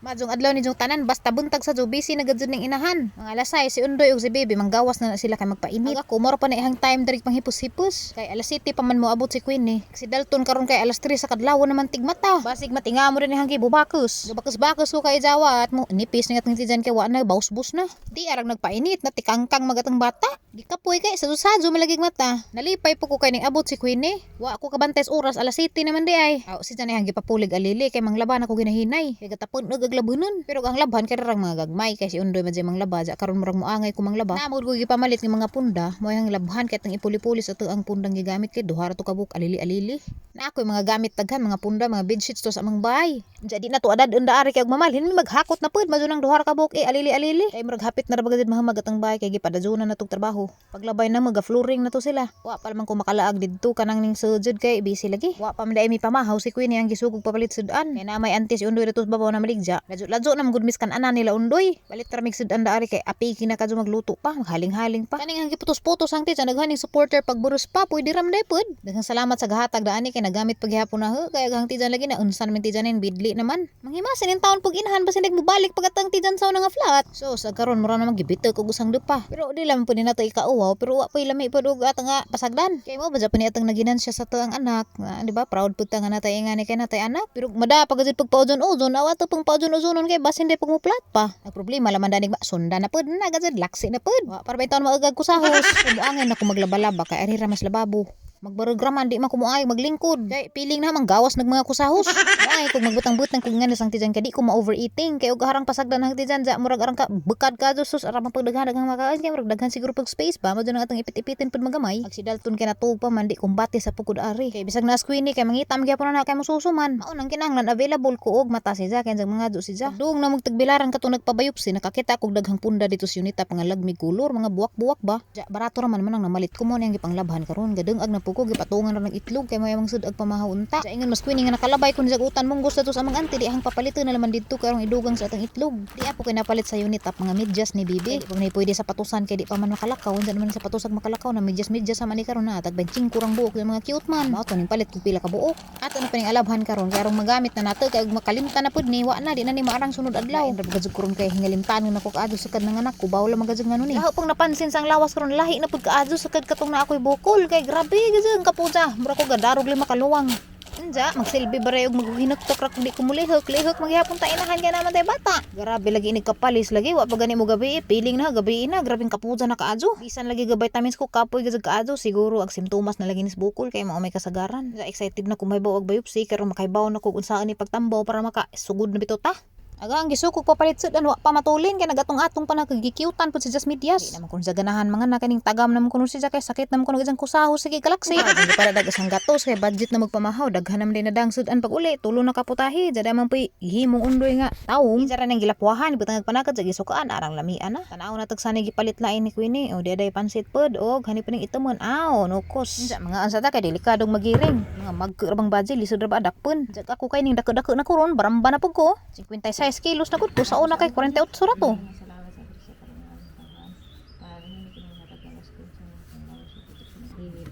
Maayong adlaw ninyong tanan, basta buntag sa busy na gud ning inahan. Mga alas 6 si Undoy ug si Baby manggawas na na sila kay magpainit. Ag ako moro pa na ihang time diri panghipos-hipos. Kay alas 7 pa man moabot si Queenie. Si Dalton karon kay alas 3 sa kadlawon naman tigmata. Basig matinga mo rin ihang gibubakos. Gabakos-bakos ko kay jawa at mo nipis nga atong tiyan kay wa na baus-bus na. Di arang nagpainit na tikangkang magatang bata. Gikapoy kay sa sadyo malagig mata. Nalipay po ko kay ning abot si Queenie. Wa ako kabantay sa oras, alas 7 naman di ay. Aw si Janay ang gipapulig alili kay manglaban ako ginahinay. Kay gatapon og aglabonon. Pero ang labhan kay rang mga gagmay kay si Undoy man siya manglaba ja karon murag moangay ko manglaba. Namod ko gipamalit ng mga punda mo ang labhan kay tang ipuli-puli sa ang pundang gigamit kay duha ra to kabuk alili-alili. Na ako'y mga gamit daghan mga punda, mga bedsheets to sa amang bahay. Jadi na to adad unda ari kay og mamalhin mi maghakot na pud madyo nang duha ra kabuk eh alili-alili. Kay murag hapit na ra bagad mahamag atang bahay kay gipadajunan na tog trabaho. Paglabay na maga flooring na to sila. Wa pa man ko makalaag didto kanang ning sujud kay busy lagi. Wa pa man dai mi pamahaw si Queenie ang gisugog papalit sudan. Kay na may auntie si Undoy dito sa babaw na maligja. Ladyo-ladyo na man gud miskan ana nila Undoy. Balit ra mig sudan da ari kay apiki na kadyo magluto pa, maghaling-haling pa. Kaning ang giputos-putos ang tiyan naghaning supporter pagburos pa pwede ram day pud. Daghang salamat sa gahatag daani kay nagamit paghihapon na ho. Kay aghang tiyan lagi na unsan man tiyan bidli naman. Manghimasin in taon pag inahan basin nagmubalik pag atang tiyan sa nga flat. So sa karon mura na magibito kog usang dupa. Pero di lang pud ni nato ikauwaw pero wa pay lami pud og ata nga pasagdan. Kay mo ba pa ni atang naginansya sa to ang anak, ah, di ba? Proud pud ta nga natay nga ni kay natay anak. Pero mada pag gud pagpaudjon-udjon awa to pang paudjon-udjonon kay basin day pag mo flat pa. Ang problema laman danig ba sunda na pud na gud laksi na pud. Wa para ba taon maugag ko sa hos. Muangin ako maglabalaba kay ari ra mas lababo. Magbarugraman di man ko moay maglingkod. Kay piling na manggawas nag mga kusahos. Moay kog magbutang-butang kog nga sang tiyan kay di ko ma-overeating kay og harang pasagdan ang tiyan ja murag arang ka bukad ka sus arang pagdaghan daghang makaon kay murag daghan siguro pag space ba mo ang atong ipit-ipitin pud magamay. Ag si Dalton kay natuog pa man di kumbate sa pugod ari. Kay bisag na Queenie kay mangitam gyapon na kay mususuman. Mao nang kinahanglan available ko og mata si Ja kay mga do si Ja. Dung na magtagbilaran katong nagpabayupsi nakakita kog daghang punda dito sa unita pangalagmi kulor mga buwak-buwak ba. Ja barato ra man man ang namalit ko mo niyang gipanglabhan karon gadung ag napuko gipatungan ra ng itlog kay mayamang sud ag pamahaw unta. Sa ingon mas Queenie nga nakalabay kun sa utan munggos dato sa amang auntie di hang papaliton na laman didto karong idugang sa atang itlog. Di apo kay napalit sa unit up mga medyas ni bibi. Di pa man pwede sa patusan kay di pa man makalakaw. Unsa naman sa patusag makalakaw na medyas-medyas sa man ni karon na tag 25 rang buok yung mga cute man. Mao to ning palit kog pila ka buok. Ato na pa ning alabhan karon kay arong magamit na nato kay ug makalimtan na pud ni wa na di na ni maarang sunod adlaw. Ra gud karon kay hingalimtan na ko kaadto sa kad ng anak ko bawol man gud ngano ni. Laho pang napansin sang lawas karon lahi na pud kaadto sa kad katong na ako'y bukol kay grabe gud ang kapusa. Mura ko gadarog lima kaluwang. Anja, magsilbi ba og maghinuktok ra kung di ko mulihok, lihok maghihapon ta inahan kay naman tay bata. Grabe lagi ini kapalis lagi, wa pa gani mo gabi, piling na gabi na, grabeng kapusa na kaadyo. Bisan lagi ga vitamins ko kapoy gud kaadyo, siguro ang simptomas na lagi nis bukol kay mao may kasagaran. Excited na ko mahibaw og biopsy karon makaibaw na ko unsaan ni pagtambaw para maka sugod na bitaw ta. Aga ang gisukog papalit sud wa pa matulin kay nagatong-atong pa nakagikyutan pud si Just Medias. Di naman kun sa ganahan mga na kaning tagam naman kuno siya kay sakit naman kuno isang kusaho sige galaxy. Ay para dag isang gatos kay budget na magpamahaw daghan naman din na dang sudan pag uli tulo na kaputahi jada man puy himong undoy nga taong jara nang gilapwahan butang panakad sa gisukaan arang lamian na. Tanaw na tag sanay gipalit lain ni Queenie o di aday pansit pod og hani pa ning itumon aw nukos. Unsa mga ansa ta kay delikadong magiring mga magka bang budget lisod ra ba dakpon. Jag ako kay ning dako-dako na kuron baramba na pud ko. 56 kilos na gud ko sa una kay 48 ra to. Salamat sa Diyos sa Panginoon Panginoon. Para hindi kami matagalas kung sa mga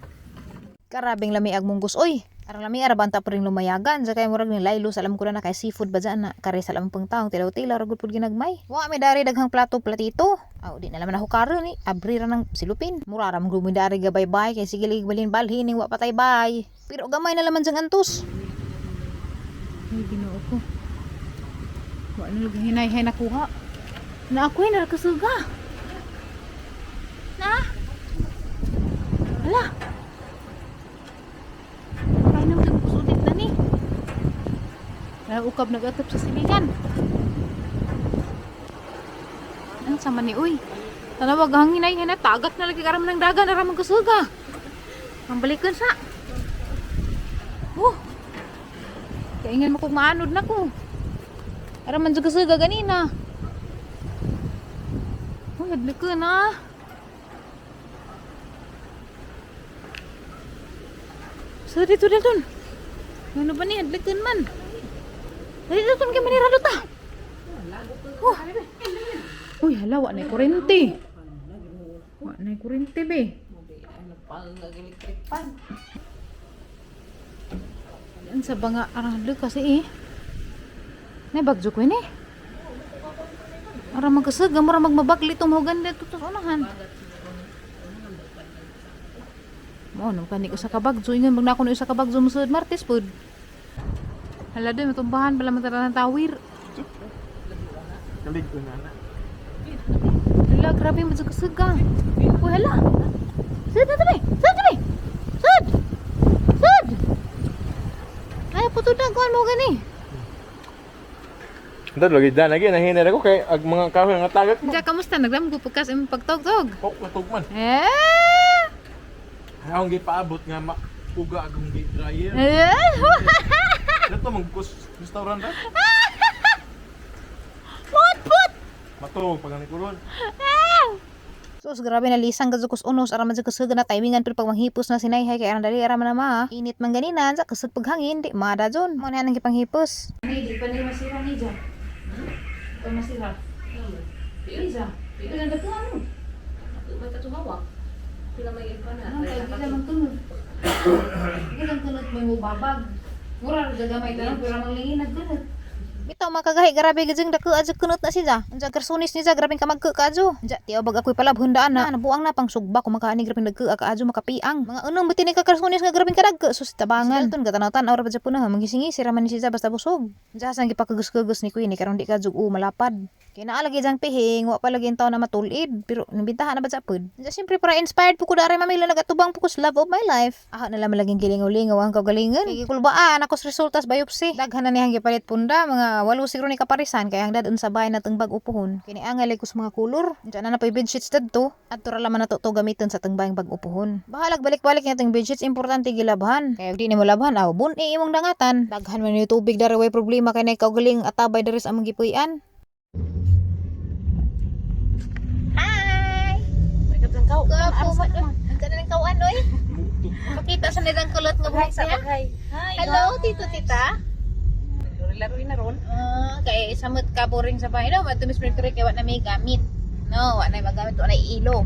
Karabing lami ag munggos oy. Arang lami ara banta pa rin lumayagan sa kay murag ni laylo sa alam ko na kay seafood ba dyan na kare sa alam pang taong tilaw-tilaw ra gud pud ginagmay. Wa mi dari daghang plato platito. Aw di na laman ako karon ni abri ra ng silupin. Mura ra man gud mi dari ga bye-bye kay sige lig balhin balhin ning wa patay bay. Pero gamay na laman jang antos. Ay, Ginoo ko. Wa na lagi hinay-hay nakuha. Na ako ay narakasuga. Na? Hala. Ay nang kusudit na ni. Na ukab nagatop sa silingan. Ang sama ni uy. Tanawag ang hinay hinay tagat na lagi karam ng dagan aram ang kusuga. Ang balikon sa. Oh. Kaingan mo kung maanod na ko. Aram man juga suga ganina. Oh, hadlok ko na. So dito Dalton. Ano ba ni hadlokon man? Dali Dalton kay manirado ta. Oh. Uy, hala wa na kurente. Wa na kurente be. Ang sa banga arang hadlok kasi eh. Nay bagjo ko ini. Ara magkasag, mura magmabagli itong hugan dito sa unahan. Mo no kani ko sa kabagzo ingon mag nako no isa kabagzo mo sud Martes pud. Hala doy matumbahan pala matara ng tawir. Kalig ko na na. Hala, grabe mo sa kasag. Uy, hala. Sud na tabi. Sud tabi. Sud. Sud. Ay, puto na kuan mo gani. Ito, lagi dan lagi nahinay ako kay ag mga kahoy nga tagak mo. Diya, kamusta? Nagdam ko pagkas imong pagtog-tog. Oh, matug man. Eh! Akong gipaabot nga uga akong gi dryer. Eh! Ito magkus restaurant ra. Put put. Matulog pag ni kuron. Sus, grabe na lisang gazukos unos ara man sa kusog na timingan pero pag manghipos na sinayhay kay arang dali ara man na ma. Init man ganina sa kusog paghangin di mada jud. Mo na nang gipanghipos. Ni, di pa ni masira ni Ja. Pa masira. Ni Ja. Di na dako ano? Ba't ito hawak? Pila may iba na. Ano kay di man tunod. Di lang tunod may mubabag. Mura ra gamay tanon pero manglingin nagkunod. Bitaw makagahi grabe gajeng dako adyo kunot na siya. Unsa garsonis niya grabe ka magka kaadyo. Unsa tiyaw bag ako'y palab hundaan na nabuang na pang sugba ko makaani grabe nagka kaadyo makapiang. Mga unong buti ni ka garsonis nga grabe kadagko sus tabangan. Dalton katanaw-tan awra pa japon na manggisingi sira man ni siya basta busog. Unsa sang gipakagusgugos ni Queen karon di ka jug u malapad. Kay naa lagi jang pihing wa pa lagi taon na matulid pero nabintahan na ba sa pud. Unsa siyempre para inspired po ko dari mamila nagatubang po ko sa love of my life. Aha na lang laging gilingaw-lingaw ang kagalingan. Kay gikulbaan ako sa resultas biopsy. Daghan na niyang gipalit punda mga walo siguro ni kaparisan kay ang dadon sa bahay na teng bag upuhon. Kini angay ko sa mga kulor. Unsa na na pay bedsheets dadto. Adto ra laman nato to gamiton sa teng bayang bag upuhon. Bahalag balik-balik nga teng bedsheets, importante gilabhan. Kay og di nimo labhan aw bun imong dangatan. Daghan man ni tubig dara way problema kay nay kaugaling atabay diri sa among gipuy-an. Hi! Gwapo man. Ang ganda ng kawan, oy. Pakita sa nilang kulot nga buhok niya. Hi. Hello, tito, tita. Laro na ron. Ah, kay samot ka boring sa bahay no, madto Miss Mercury kay wa na may gamit. No, wa na may magamit, wa na ilo.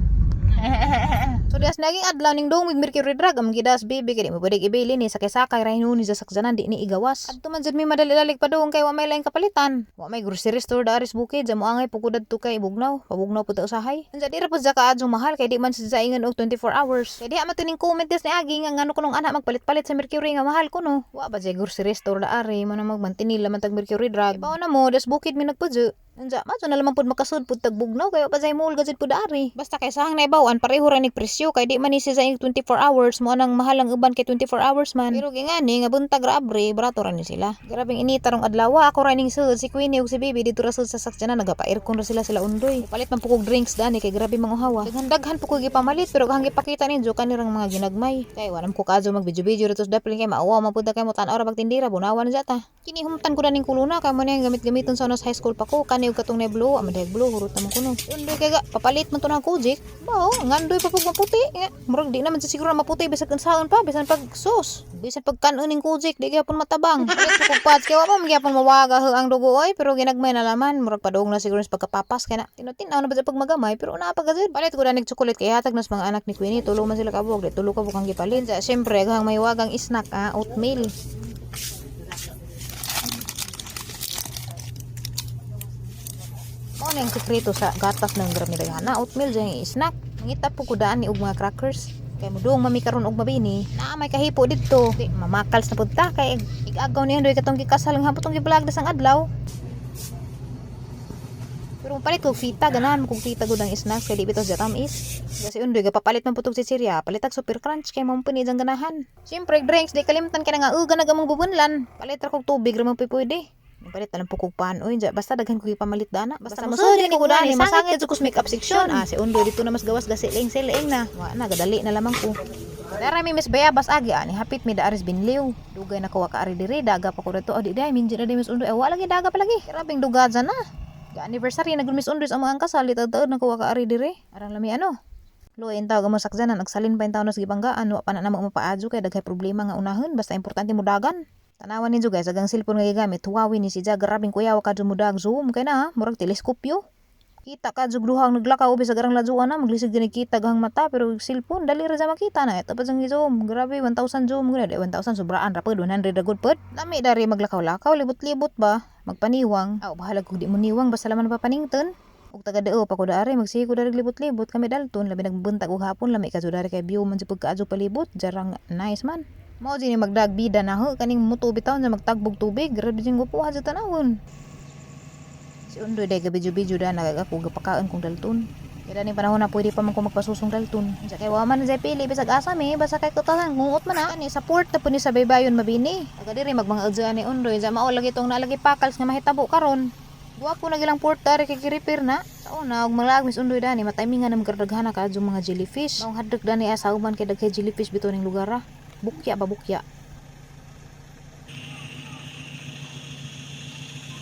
So dias naging adlaw ning dong with Mercury Drug ang gidas baby kay di mo pwede ibili ni sakay-sakay ra hinuon ni sa sakyanan di ni igawas. Adto man jud mi madali-dalig pa dong kay wa may laing kapalitan. Wa may grocery store daaris bukid sa mo angay pukudad to kay bugnaw. Pabugnaw pud ta usahay. Unsa di ra pud sa kaadyo mahal kay di man sa saingan og 24 hours. Kay di man tuning comment des ni agi nga ngano kunong anak magpalit-palit sa Mercury nga mahal kuno. Wa ba jay grocery store daari mo na magmantinil man tag Mercury Drug. Ibaw na mo des bukid mi nagpudyo. Unsa mato na lamang pud makasud pud tag bugnaw kay wa pa jay mall gajud pud ari. Basta kay sahang naibaw-an pareho ra nig presyo kay di man ni siya sa 24 hours mo anang mahal ang uban kay 24 hours man. Pero gingani nga buntag ra abre barato ra ni sila. Grabing inita rong adlaw ako ra ning sud si Queenie ug si Baby dito ra sud sa sakyanan nagapa-aircon ra sila sila undoy. Palit man pud kog drinks dani kay grabe manguhawa. Daghan-daghan pud kog gipamalit pero ang gipakita ninyo kanirang mga ginagmay. Kay wa ko kaadyo mag-video-video ra tos dapil kay maawa man pud ta kay mo tan-aw ra pagtindira bunawan na ta. Kini humtan ko na ning kuluna kay mo na yung gamit-gamiton sa unos high school pa ko kani og katong na blue ama dahil blue hurot naman kuno. Undoy kay ga papalit man to ng kujik. Bao ngandoy pa pug maputi. Nga, murag di naman sa siguro na maputi bisag unsaon pa bisan pag sus. Bisan pag kanon ning kujik di gyapon matabang. Palit ko kog pads kay wa pa man gyapon mawaga ang dugo oy pero ginagmay na laman murag padung na siguro sa pagkapapas kay na tinutin-aw na ba sa pagmagamay pero una pa gazud. Palit ko danig chocolate kay hatag nas mga anak ni Queenie tulo man sila kabuok di tulo ka bukang gipalit. Sa siyempre aghang may wagang snack ah, oatmeal. Mao na yung sekreto sa gatas ng Gramidagana, oatmeal dyan yung snack. Mangita po ko daan ni og mga crackers. Kay mudung mami karon og mabini, naa may kahipo didto. Di mamakals na pud ta kay igagaw niya doy katong gikasal nga hapon tong giblog dasang adlaw. Pero palit kog fita ganahan mo kog fita gud ang snacks kay di bitaw sa tamis. Kasi undoy gapapalit man putog chichirya, palit og super crunch kay mao pud ni diyang ganahan. Siyempre drinks di kalimtan kay na nga uga na gamong bubunlan. Palit ra kog tubig ra man pwede. Palit na lang po kog pan oy, basta daghan ko gipamalit dana. Basta mosud ni ko dani masangit jud ko sa makeup section. Ah, si Undoy dito na mas gawas gasiling siling na. Wa na gadali na lamang ko. Dara mi Miss Bayabas agi ani hapit mi daaris binliw. Dugay na ko wa ka ari diri daga pa ko dito. Oh, di day minjud na di Miss Undoy. Wa lagi daga pa lagi. Grabing duga dyan na. Ga anniversary na gud Miss Undoy sa among kasal taud na ko wa ka ari diri. Arang lami ano. Luoy in tawag mo sakjanan nagsalin pa in taon sa gibanggaan wa pa na namo mapaadyo kay daghay problema nga unahon basta importante mo dagan. Tanawan ninyo guys, agang cellphone nga gigamit, Huawei ni si Ja, grabing kuyawa ka mudag zoom kay na, murag teleskopyo. Kita ka jug duhang naglakaw bisag arang ladyoan na maglisod gani kita gahang mata pero cellphone dali ra sa makita na ito pa sang zoom. Grabe 1000 zoom gud 1000 sobraan ra pud 100 ra gud pud. Lami dari maglakaw-lakaw libot-libot ba magpaniwang. Aw bahalag kung di mo niwang basta laman papanington. Ug taga dao pa ko daari, magsige ko dari libot-libot kami Dalton, labi nagbuntag og hapon, lami ka dari kay view man sa pagkaadyo palibot, jarang nice man. Mao ni magdag bida na ho kaning muto bitaw na magtagbog tubig, grabe jud gwapuha sa tanawon. Si Undoy day gabidyo-bidyo da nagag ako gapakaon kong Dalton. Kaya ni panahon na pwede pa man ko magpasusong Dalton. Unsa kay wa man say pili bisag asa mi, basta kay kutasan ngungot man na. Ani support na po ni sa baybayon mabini. Taga diri magmang ni Undoy, sa mao lagi tong nalagi pakals nga mahitabo karon. Guwapo na gilang port dari kay gi-repair na. Sa una, og malaag Miss Undoy dani, mataymingan na magkardaghan ka adyo mga jellyfish. Maong hadlok dani asa uban kay daghay jellyfish bitaw ning lugar ah. Bukya ba bukya.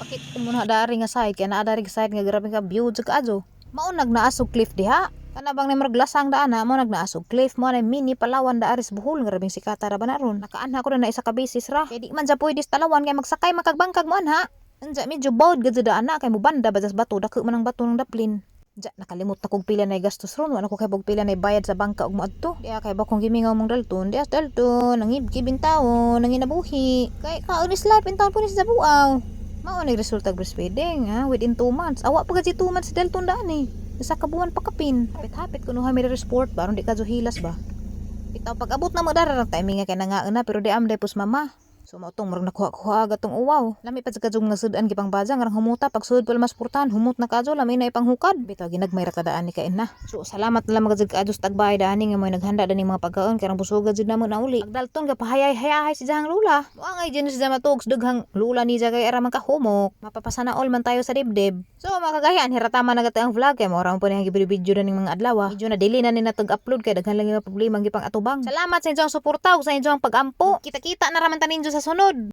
Pakit ko muna dari nga side kay naa dari nga side nga grabe ka view jud kaadyo. Mao nag naasog cliff diha. Kana bang nimrag lasang daan na mo nag naasog cliff mo na mini Palawan da aris Bohol, grabeng sikata ra ba na ron. Nakaanha ko na na isa ka beses ra. Kay di man sa pwede sa Talawan kay magsakay makagbangkag mo anha. Unsa medyo bawd gud daan na kay mubanda ba sa bato, dako man ang bato ng daplin. Diya, nakalimot na kog pila na gastos ron. Wala ko kay bog pila na bayad sa bangka og moadto. Diya kay ba kung gimingaw mong Dalton. Diya Dalton, nangibgib in taon, nanginabuhi. Kay kaon is life in taon po ni sa buaw. Mao ni resulta og breastfeeding ha, within 2 months. Awa pa gid 2 months si Dalton daan eh. Isa ka buwan pa kapin. Hapit-hapit kuno mi sport ba aron di ka hilas ba. Bitaw pag abot na mo dara ra timing nga kay nangaon na pero di am day pus mama. So mao tong murag nakuha-kuha gatong uwaw. Lami pa sa kajong nga sudan gipang baja ngarang humuta pag sud pala mas purtahan humot na kadyo lami na ipanghukad. Bitaw ginagmay ra kadaan ni kain na. So salamat na lang mga kadyo sa tagbay dani nga may naghanda dani mga pagkaon kay rang busoga jud namo na uli. Pag Dalton ga pahayay-hayay si jahang lula. Wa ngay jud si matug sa daghang lula ni ja kay ara man kahumok. Mapapasana all man tayo sa dibdib. So mga kagayan, hiratama na gata ang vlog kay mao ra man po ni video na ning mga adlaw. Medyo na dili na ni natog upload kay daghan lang yung mga problema ang gipang atubang. Salamat sa inyong suporta ug sa inyong pagampo. Kita-kita na raman ta ninyo sa sunod.